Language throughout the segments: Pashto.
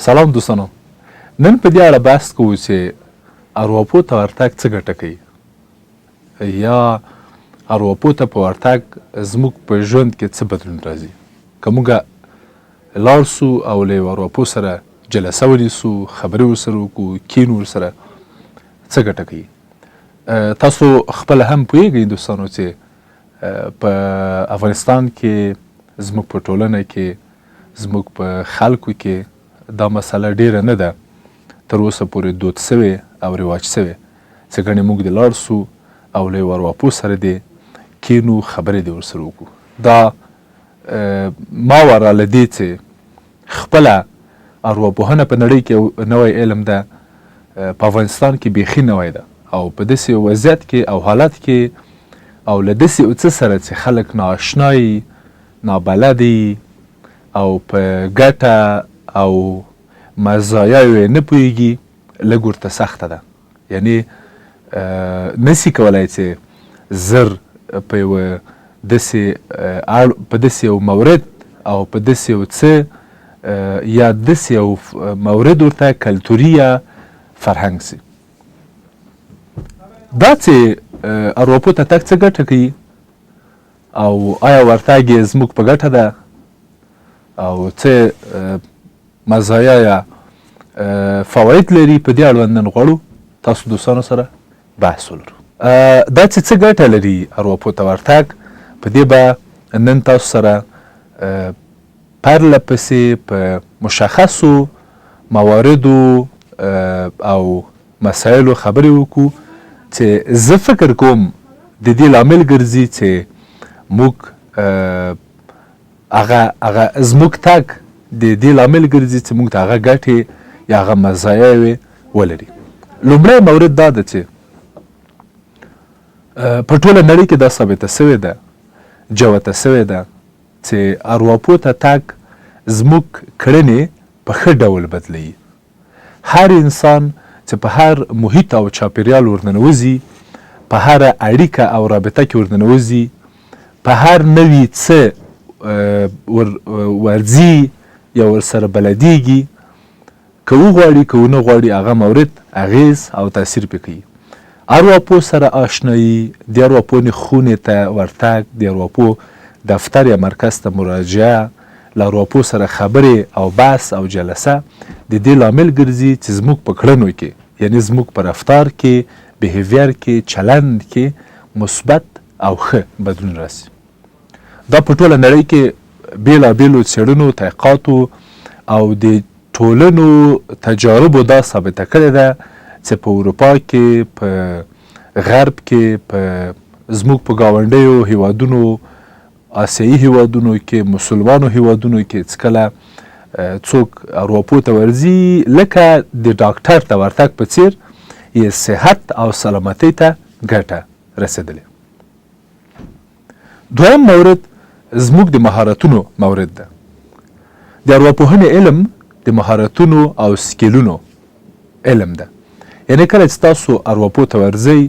سلام دوستانو، نن په دې اړه بحث کوو چې ارواپوه ته ورتګ څه ګټه کوي یا ارواپوه ته په ورتګ زموږ په ژوند کې څه بدلون راځي. که موږ لاړ سو او له یو ارواپوه سره جلسه ونیسو، خبرې ورسره وکړو، کینو ورسره، څه ګټه کوي؟ تاسو خپله هم پوهیږئ دوستانو چې په افغانستان کې زموږ په ټولنه کې زموږ په خلکو کې دا مسله ډیره نه ده تر اوسه پورې دود سوې او رواج سوې چې ګڼې موږ دې لاړ سو او له یو ارواپوه سره دې کینو، خبرې دې ورسره وکړو. دا ما ورا له دې چې خپله ارواپوهنه په نړۍ کې یو نوی علم ده، په افغانستان کې بیخي نوی ده او په داسې یو وضعیت کې او حالت کې او له داسې یو څه سره چې خلک نااشنا یي، نابلد یي او په ګټه او مزایاوو یې نه پوهېږي، لږ ورته سخته ده. یعنی نسی کولای چې زر په یوه داسې اړ په داسې یو مورد او په داسې یو څه یا داسې یو مورد ورته کلتوري یا فرهنګ سي. دا چې ارواپوه ته تګ څه ګټه کوي او آیا ورتګ یې زموږ په ګټه ده او څه مزایا یا فواید لري، په دې اړوند نن غواړو تاسو دوستانو سره بحث ولرو. دا چې څه ګټه لري ارواپوه ته ورتګ، په دې به نن تاسو سره پرله پسې په مشخصو مواردو او مسایلو خبرې وکړو چې زه فکر کوم د دې لامل ګرځي چې موږ هغه هغه زموږ تګ د دې لامل ګرځي چې موږ ته هغه ګټې یا هغه مزایاوې ولري. لومړی مورد دا ده چې په ټوله نړۍ کې دا ثابته سوې ده، جوته سوې ده چې ارواپوه ته تګ زموږ کړنې په ښه ډول بدلوي. هر انسان چې په هر محیط او چاپیریال ورننوځي، په هره اړیکه او رابطه کې ورننوځي، په هر نوي څه ور ورځي یا ورسره بلدیږي، که وغواړي که ونه غواړي هغه مورد اغیز او تاثیر پرې کوي. ارواپوه سره آشنایي، د ارواپوهنې خونې ته ورتګ، د ارواپوه دفتر یا مرکز ته مراجعه، له ارواپوه سره خبرې او بحث او جلسه د دې لامل ګرځي چې زموږ په کړنو کې یعنی زموږ په رفتار کې، بیهیویر کې، چلند کې مثبت او ښه بدلون راسي. دا په ټوله نړۍ کې بېلابېلو څېړنو، تحقیقاتو او د ټولنو تجاربو دا ثابته کړې ده چې په اروپا کې، په غرب کې، په زموږ په ګاونډیو هیوادونو، آسیایي هیوادونو کې، مسلمانو هیوادونو کې چې کله څوک ارواپوه ته ورځي، لکه د ډاکټر ته ورتګ په څیر یې صحت او سلامتۍ ته ګټه رسېدلې. دویم مورد زموږ د مهارتونو مورد ده. د ارواپوهنې علم د مهارتونو او سکیلونو علم ده. یعنی کله چې تاسو ارواپوه ته ورځئ،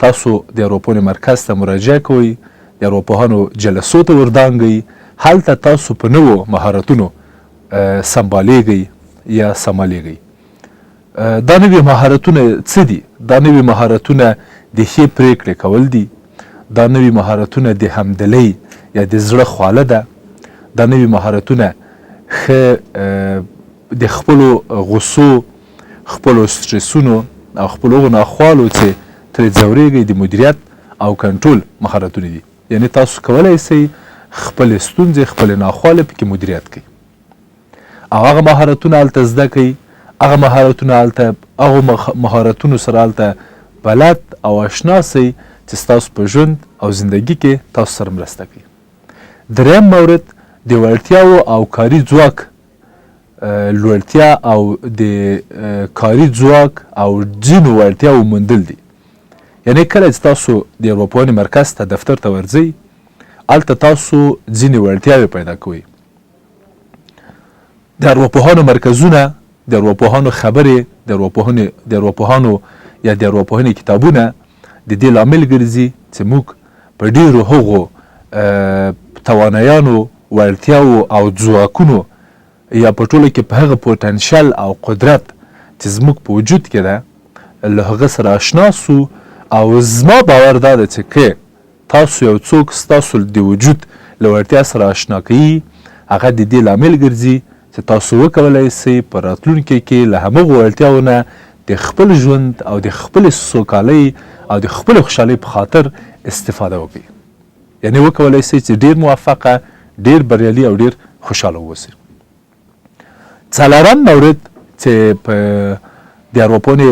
تاسو د ارواپوهنې مرکز ته مراجعه کوئ، د ارواپوهانو جلسو ته وردانګئ، هلته تاسو په نوو مهارتونو سمبالېږئ یا سمالېږئ. دا نوي مهارتونه څه دي؟ دا نوي مهارتونه د ښې پرېکړې کول دي، دا نوي مهارتونه د همدلۍ یا د زړه خواله ده، دا نوي مهارتونه ښه د خپلو غوسو، خپلو سټرسونو او خپلو هغو ناخوالو چې ترې ځورېږئ د مدیریت او کنټرول مهارتونه دي. یعنی تاسو کولای سئ خپلې ستونزې، خپلې ناخوالې پکې مدیریت کړئ او هغه مهارتونه هلته زده کړئ، هغه مهارتونه هلته هغو مهارتونو سره هلته بلد او آشنا سئ چې ستاسو په ژوند او زندګي کې تاسو سره مرسته کوي. دریم مورد د وړتیاوو او کاري ځواک لوړتیا او د کاري ځواک او ځینو وړتیاوو موندل دي. یعنی کله چې تاسو د ارواپوهنې مرکز ته دفتر ته ورځئ، هلته تاسو ځینې وړتیاوې پیدا کوئ. د ارواپوهانو مرکزونه، د ارواپوهانو خبرې، د ارواپوهنې د ارواپوهانو یا د ارواپوهنې کتابونه د دې لامل ګرځي چې موږ په ډېرو هغو توانایانو، وړتیاوو او ځواکونو یا په ټوله کې په هغه پوټنشل او قدرت چې زموږ په وجود کې ده له هغه سره آشنا سو. او زما باور دا ده چې که تاسو یو څوک ستاسو د وجود له وړتیا سره آشنا کوي، هغه د دې لامل ګرځي چې تاسو وکولای سئ په راتلونکي کې له همغو وړتیاوو نه د خپل ژوند او د خپلې سوکالۍ او د خپلې خوشحالۍ په خاطر استفاده وکړئ. یعنې وکولای سئ چې ډېر موفقه، ډېر بریالي او ډېر خوشحاله واوسئ. څلورم مورد چې په د ارواپوهنې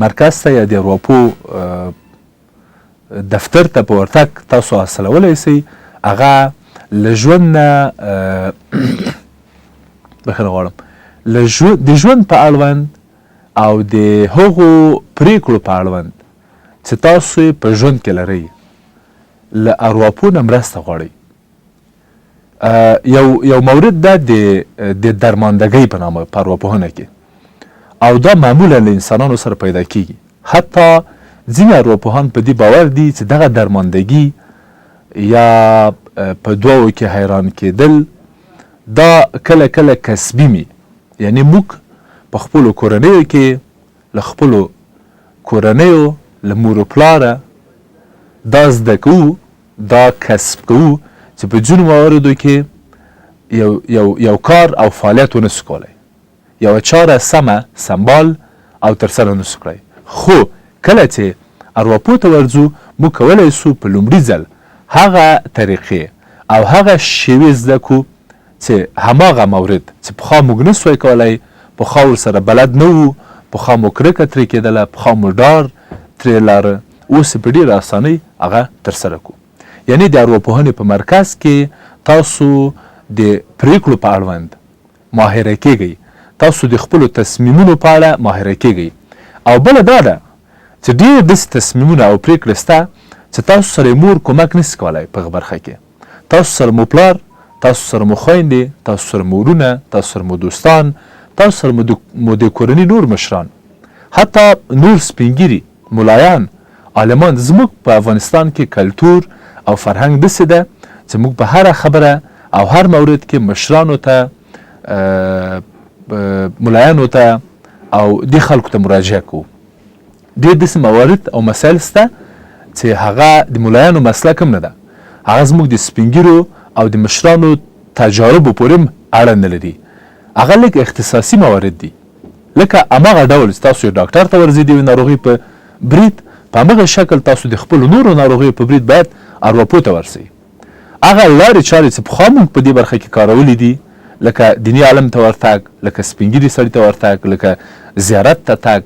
مرکز ته یا د ارواپوه دفتر ته په ورتګ تاسو حاصلولی سئ، هغه له ژوند نه، بخښنه غواړم، له د ژوند په اړوند او د هغو پریکړو په اړوند چې تاسو یې په ژوند کې لرئ له ارواپوه نه مرسته غواړئ. یو یو مورد ده د د درماندګۍ په نامه په ارواپوهنه کې، او دا معمولا له انسانانو سره پیدا کیږي. حتی ځینې ارواپوهان په دې باور دي چې دغه درماندګي یا په دوو کې حیران کېدل دا کله کله کسبي مي، یعنی موږ په خپلو کورنیو کې له خپلو کورنیو له مور و پلاره دا زده کوو، دا کسب کوو چې په ځینو مواردو کې یو یو یو کار او فعالیت ونه سو کولای، یوه چاره سمه سمبال او ترسره نه سو کړای. خو کله چې ارواپوه ته ورځو، موږ کولای سو په لومړي ځل هغه طریقې او هغه شیوې زده کړو چې هماغه مورد چې پخوا موږ نه سوای کولای، پخوا ورسره بلد نه وو، پخوا مو کرکه ترې کېدله، پخوا مو ډار ترې لاره، اوس یې په ډېره اسانۍ هغه ترسره کړو. یعنې د ارواپوهنې په مرکز کې تاسو د پرېکړو په اړوند ماهره کېږئ، تاسو د خپلو تصمیمونو په اړه ماهره کېږئ. او بله دا ده چې ډېر داسې تصمیمونه او پرېکړې سته چې تاسو سره یې مور کومک نه سي کولای په هغه برخه کې. تاسو سره مو پلار، تاسو سره مو خویندې، تاسو سره مو ورونه، تاسو سره مو دوستان، تاسو سره مو د کورنۍ نور مشران، حتی نور سپینږیري، ملایان، عالمان. زموږ په افغانستان کې کلتور او فرهنګ داسې ده چې موږ په هره خبره او هر مورد کې مشرانو ته، ملایانو ته او دې خلکو ته مراجعه کوو. ډېر داسې موارد او مسایل شته چې هغه د ملایانو مسلک هم نه ده، هغه زموږ د سپینږیرو او د مشرانو تجاربو پورې هم اړه نه لري، هغه لږ اختصاصي موارد دي. لکه هماغه ډول چې تاسو یو ډاکټر ته ورځئ د یوې ناروغۍ په برید، په همغه شکل تاسو د خپلو نورو ناروغیو په برید باید ارواپوه ته ورسئ. هغه لارې چارې چې پخوا موږ په دې برخه کې کارولې دي، لکه دیني عالم ته ورتګ، لکه سپینږیري سړي ته ورتګ، لکه زیارت ته تګ،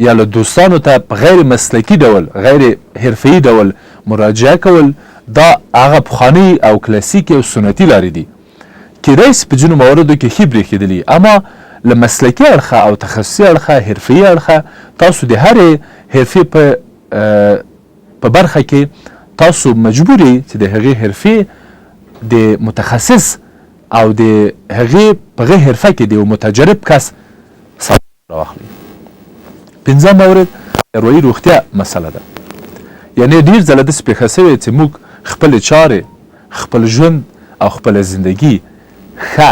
یا له دوستانو ته په غیر مسلکي ډول، غیر حرفهيي ډول مراجعه کول، دا هغه پخوانۍ او کلاسیکې او سنتي لارې دي. کېدای شي په ځینو مواردو کې ښې برېښېدلي، اما له مسلکي اړخه او تخصصي اړخه، حرفهيي اړخه، تاسو د هرې حرفې په په برخه کې تاسو مجبور یئ چې د هغې حرفې د متخصص او د هغې په هغې حرفه کې د یو متجرب کس راواخلئ. پنځم مورد د اروایي روغتیا مسله ده. یعنې ډېر ځله داسې پېښه شوې چې موږ خپلې چارې، خپل ژوند او خپله زندګي ښه،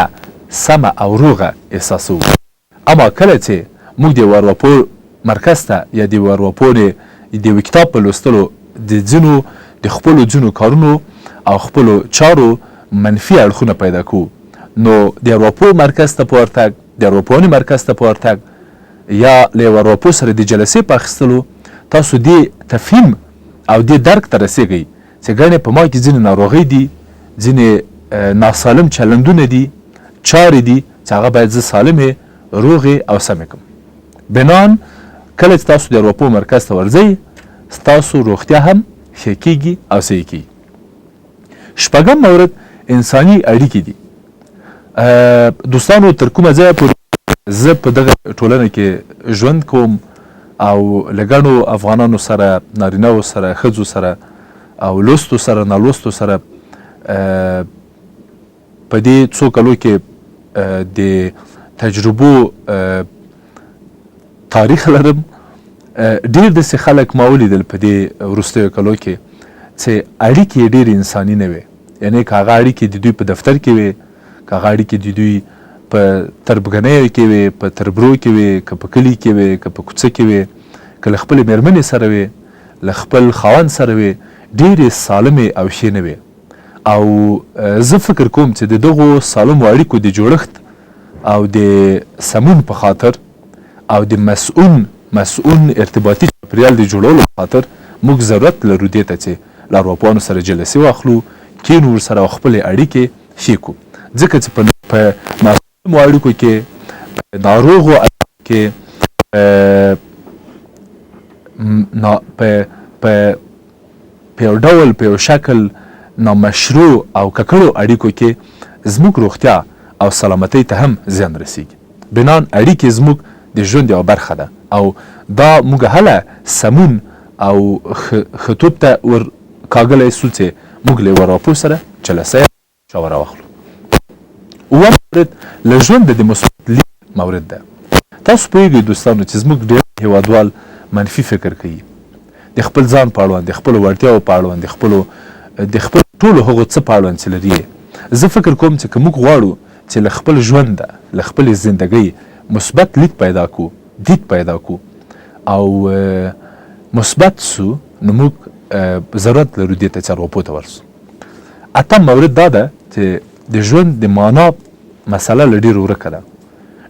سمه او روغه احساسوو، اما کله چې موږ د یوه ارواپوه مرکز ته یا د یوه ارواپوهنې د یوه کتاب په لوستلو د ځینو د خپلو ځینو کارونو او خپلو چارو منفي اړخونه پیدا کوو، نو د ارواپوه مرکز ته په ورتګ، د ارواپوهنې مرکز ته په ورتګ یا له یوه ارواپوه سره د جلسې په اخیستلو تاسو دې تفهیم او دې درک ته رسېږئ چې ګڼې په ما کې ځینې ناروغۍ دي، ځینې ناسالم چلندونه دي، چارې دي چې هغه باید زه سالمې، روغې او سمې کړم. بناً کله چې تاسو د ارواپوه مرکز ته ورځئ، ستاسو روغتیا هم ښه کېږي او صحیح کېږي. شپږم مورد انساني اړیکې دي. دوستانو، تر کومه ځایه پورې زه په دغه ټولنه کې ژوند کوم او له ګڼو افغانانو سره، نارینهو سره، ښځو سره او لوستو سره، نالوستو سره په دې څو کلو کې د تجربو تاریخ لرم، ډېر داسې خلک ما ولیدل په دې وروستیو کلو کې چې اړیکې یې ډېرې انساني نه وې. یعنې که هغه اړیکې د دوی په دفتر کې وې، که هغه اړیکې د دوی په تربګنیو کې وې، په تربرو کې وې، که په کلي کې وې، که په کوڅه کې وې، که له خپلې مېرمنې سره وې، له خپل خاوند سره وې، ډېرې سالمې او ښې نه وې. او زه فکر کوم چې د دغو سالمو اړیکو د جوړښت او د سمون په خاطر او د مصئون مصئون ارتباطي چاپېریال د جوړولو په خاطر موږ ضرورت لرو دې ته چې له ارواپوهانو سره جلسې واخلو، کېنو ورسره او خپلې اړیکې ښې کړو. ځکه چې په په ناسالمو اړیکو کې، په ناروغو اړیکو کې، په په په په یو ډول په یو شکل نامشروع او ککړو اړیکو کې زموږ روغتیا او سلامتۍ ته هم زیان رسیږي. بنان اړیکې زموږ د ژوند یوه برخه ده او دا موږ هله سمون او ښه توب ته ور کاږلی سو چې موږ له یوه راپور سره جلسه یا مشاوره واخلو. اووم مورد له ژونده د مثبت لید مورد ده. تاسو پوهیږئ دوستانو چې زموږ ډیری هیوادوال منفي فکر کوي د خپل ځان په اړوند، د خپلو وړتیاوو په اړوند، د خپلو د خپل ټولو هغو څه په اړوند چې لري یې. زه فکر کوم چې که موږ غواړو چې له خپل ژونده، له خپلې زندګۍ مثبت لید پیدا کړو، دید پیدا کړو او مثبت سو نو موږ ضرورت لرو دې ته چې ارواپوه ته ورسو. اتم مورد دا ده چې د ژوند د معنا مسله له ډېرو ورکه ده.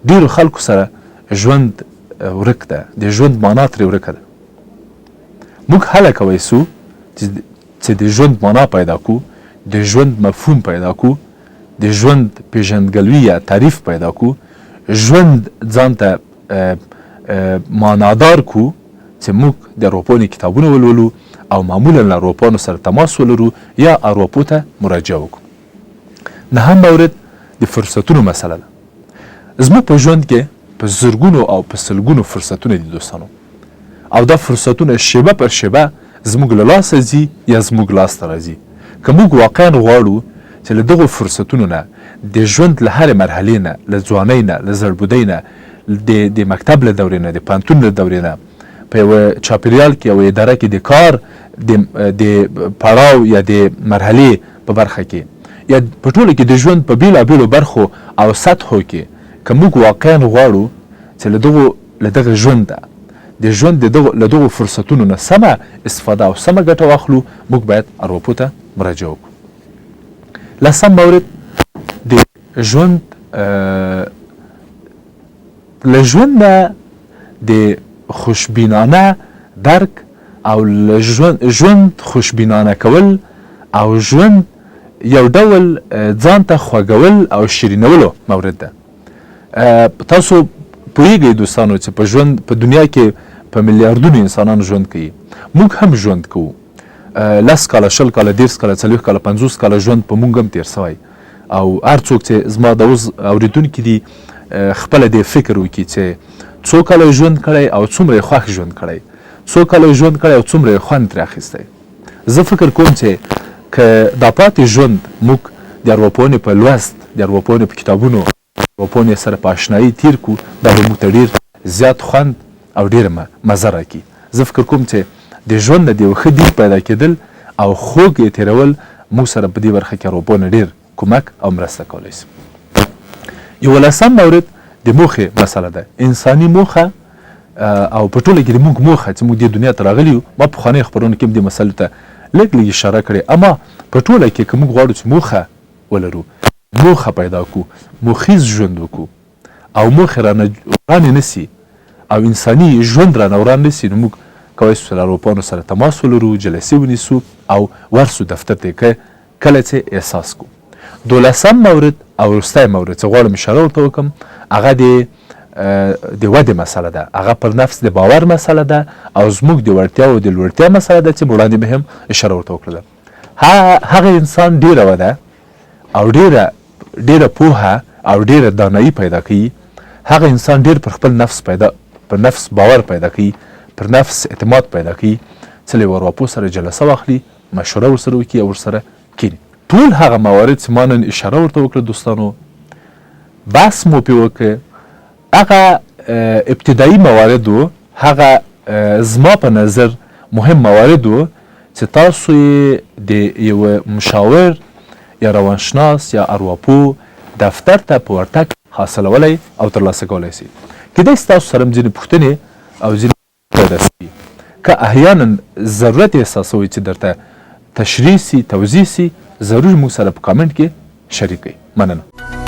ډېرو خلکو سره ژوند ورک ده، د ژوند معنا ترې ورکه ده. موږ هله کوی سو چې د ژوند معنا پیدا کو، د ژوند مفهوم پیدا کو، د ژوند پېژندګلوي یا تعریف پیدا کو، ژوند ځان ته معنادار کو چې موږ د ارواپوهنې کتابونه ولولو او معمولا له ارواپوهانو سره تماس ولرو یا ارواپوه ته مراجعه وکړو. نهم مورد د فرصتونو مسله ده. زموږ په ژوند کې په زرګونو او په سلګونو فرصتونه دي دوستانو او دا فرصتونه شیبه پر شیبه زموږ له لاسه ځي یا زموږ لاس ته راځي. که موږ واقعا غواړو چې له دغو فرصتونو نه د ژوند له هرې مرحلې نه، له ځوانۍ نه، له زړبودۍ نه، د د مکتب له دورې نه، د پوهنتون له دورې نه، په یوه چاپیریال کې او اداره کې د کار د د پړاو یا د مرحلې په برخه کې یا په ټوله کې د ژوند په بیلابیلو برخو او سطحو کې که موږ واقعا غواړو چې له دغو له دغه ژونده د ژوند د دغو له دغو فرصتونو نه سمه استفاده او سمه ګټه واخلو، موږ باید ارواپوه ته مراجعه وکړو. لسم مورد د ژوند له ژوند نه د خوشبینانه درک او له ژوند ژوند خوشبینانه کول او ژوند یو ډول ځان ته خوږول او شیرینولو مورد ده. تاسو پوهیږئ دوستانو چې په ژوند په دنیا کې په میلیاردونو انسانان ژوند کوي، موږ هم ژوند کوو. لس کاله، 20 کاله، 30 کاله، 40 کاله، 50 کاله ژوند په موږ هم تیر سوی او هر څوک چې زما د اوس اوریدونکي دي خپله دې فکر وکړي چې څو کاله یې ژوند کړی او څومره یې خوښ ژوند کړی، څو کاله یې ژوند کړی او څومره یې خوند ترې اخیستی. زه فکر کوم چې که دا پاتې ژوند موږ د ارواپوهنې په لوست، د ارواپوهنې په کتابونو، ارواپوهنې سره په اشنایۍ تېر کړو، دا به موږ ته ډېر زیات خوند او ډېره مزه راکړي. زه فکر کوم چې د ژوند نه د یو ښه دید پیدا کېدل او خوږ یې تېرول موږ سره په دې برخه کې ارواپوهنه ډېر کمک او مرسته کولی شي. یولسم مورد د موخې مسله ده. انساني موخه او په ټوله کې د موږ موخه چې موږ دې دنیا ته راغلي یو، ما پخوانیو خپرونو کې هم دې مسلې ته لږ لږ اشاره کړې، اما په ټوله کې که موږ غواړو چې موخه ولرو، موخه پیدا کړو، موخیز ژوند وکړو او موخې رانه ورانې نه سي او انساني ژوند رانه وران نه سي، نو موږ کولی شو چې له ارواپوهانو سره تماس ولرو، جلسې ونیسو او ورسو دفتر ته که کله چې احساس کو. دولسم مورد او وروستی مورد چې غواړم اشاره ورته وکړم هغه د د ودې مسله ده، هغه پر نفس د باور مسله ده او زموږ د وړتیاو د لوړتیا مسله ده چې وړاندې مې هم اشاره ورته وکړله. هغه انسان ډیره وده او ډیره ډیره پوهه او ډیره دانایی پیدا کوي، هغه انسان ډیر پر خپل نفس پیدا پر نفس باور پیدا کوي، پر نفس اعتماد پیدا کوي چې له یوه ارواپوه سره جلسه واخلي، مشوره ورسره وکړي او ورسره کیني. ټول هغه موارد چې ما نن اشاره ورته وکړه دوستانو، بحث مو پې وکړ، هغه ابتدایي موارد وو، هغه زما په نظر مهم موارد وو چې تاسو یې د یوه مشاور یا روانشناس یا ارواپوه دفتر ته په ورتګ حاصلولای او ترلاسه کولای سئ. کیدای سي تاسو سره هم ځینې پوښتنې او ځینې پیدا سي. که احیانا ضرورت احساسوئ چې درته تشریح سي، توضیح سي، ضرور موږ سره په کامنټ کې شریک کړئ. مننه.